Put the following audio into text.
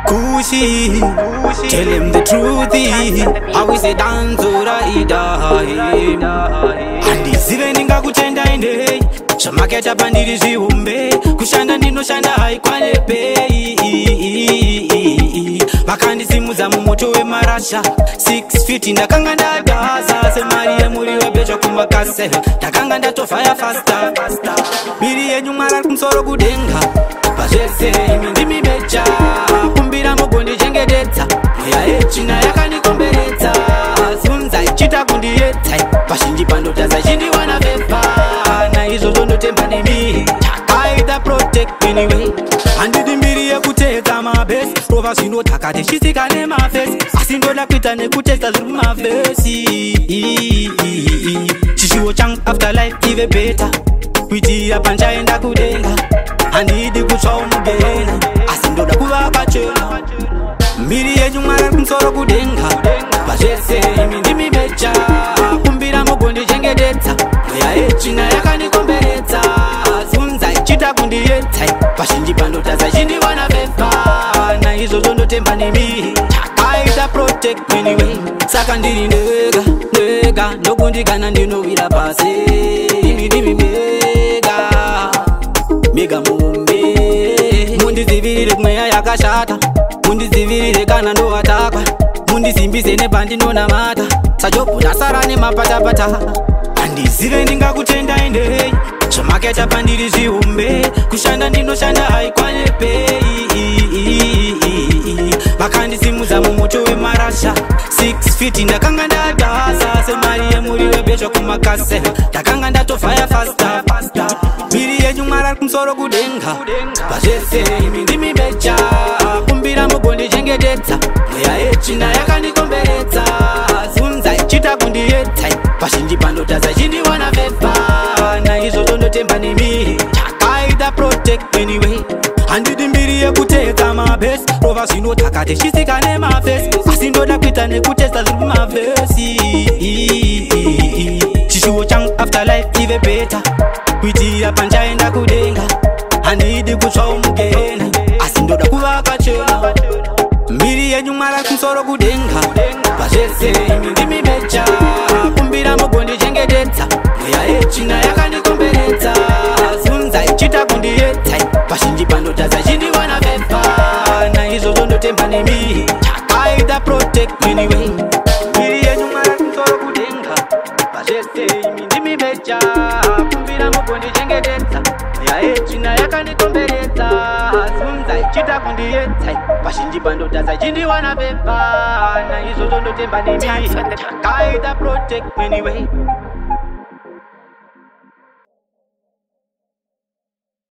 Kushi, tell him the truth. I will say dance or I die. Handizive ndingakutenda ende zvamakaita pandiri zvihombe. Kushanda ndinoshanda, haikwane pay. Vakandisimudza mumoto wemarasha 6 feet. Ndakanga ndadhasa semari yemuri webhecha kumakase. Ndakanga ndatofaya faster. Mbiri yenyu, Mwari ari kumusoro kudenga, pazvese imi ndimi becha. Kumbira mugondichengetedza, mweya yetsvina yakandikomberedza, zunza ichita kundiedza. Pazhinji pandotadza chindiwana favour, naizvozvo ndotemba nemi. Takaita protect anyway. Handidi mbiri yekutedza mabhesi, rova zvino takati chisika nemafesi, asi ndoda kuita nekutesta zviri mumavhesi. Chishuwo changu, afterlife ive better, kuitira panchaenda kudenga. Handidi kutsvawo mugehena, asi ndoda kuva pachena. Mbiri yenyu, Mwari ari kumusoro kudenga, pazvese imi ndimi becha. Kumbira mugondichengetedza, mweya yetsvina yakandikomberedza, zunza ichita kundiedza. Pazhinji pandotadza chindiwana favour, naizvozvo ndotemba nemi. Takaita protect anyway. Saka ndiri ndega ndega, ndokundikana, ndinowira pasi. Imi ndimi mega mega mumbe. Mundidzivirire kumweya yakashata, mundidzivirire kana ndowatakwa, mundisimbise nepandinonamata. SaJobhu ndasara nemapatapata. Handizive ndingakutenda endei, zvamakaita pandiri zvihombe. Kushanda ndinoshanda, haikwane pay. Vakandisimudza mumoto wemarasha 6 feet. Ndakanga ndadhasa semari yemuri webhecha kumakase. Ndakanga ndatofaya faster. Mbiri yenyu, Mwari ari kumusoro kudenga, pazvese imi ndimi becha. Kumbira mugondichengetedza, mweya yetsvina yakandikomberedza, zunza ichita kundiedza. Pazhinji pandotadza chindiwana favour, naizvozvo ndotemba nemi. Takaita protect anyway. Handidi mbiri yekutedza mabhesi, rova zvino takati chisika nemafesi, asi ndoda kuita nekutesta zviri mumavhesi. Chishuwo changu, afterlife ive better, kuitira panchaenda kudenga. Handidi kutsvawo mugehena, asi ndoda kuva pachena. Mbiri yenyu, Mwari ari kumusoro kudenga, pazvese imi ndimi becha. Kumbira mugondichengetedza, mweya yetsvina yakandikomberedza, zunza ichita kundiedza. Pazhinji pandotadza chindiwana favour, naizvozvo ndotemba nemi. Takaita protect anyway. Mbiri yenyu, Mwari ari kumusoro kudenga, pazvese imi ndimi becha. Kumbira mugondichengetedza, mweya yetsvina yakandikomberedza, zunza ichita kundiedza. Pazhinji pandotadza chindiwana favour, naizvozvo ndotemba nemi. Takaita protect anyway.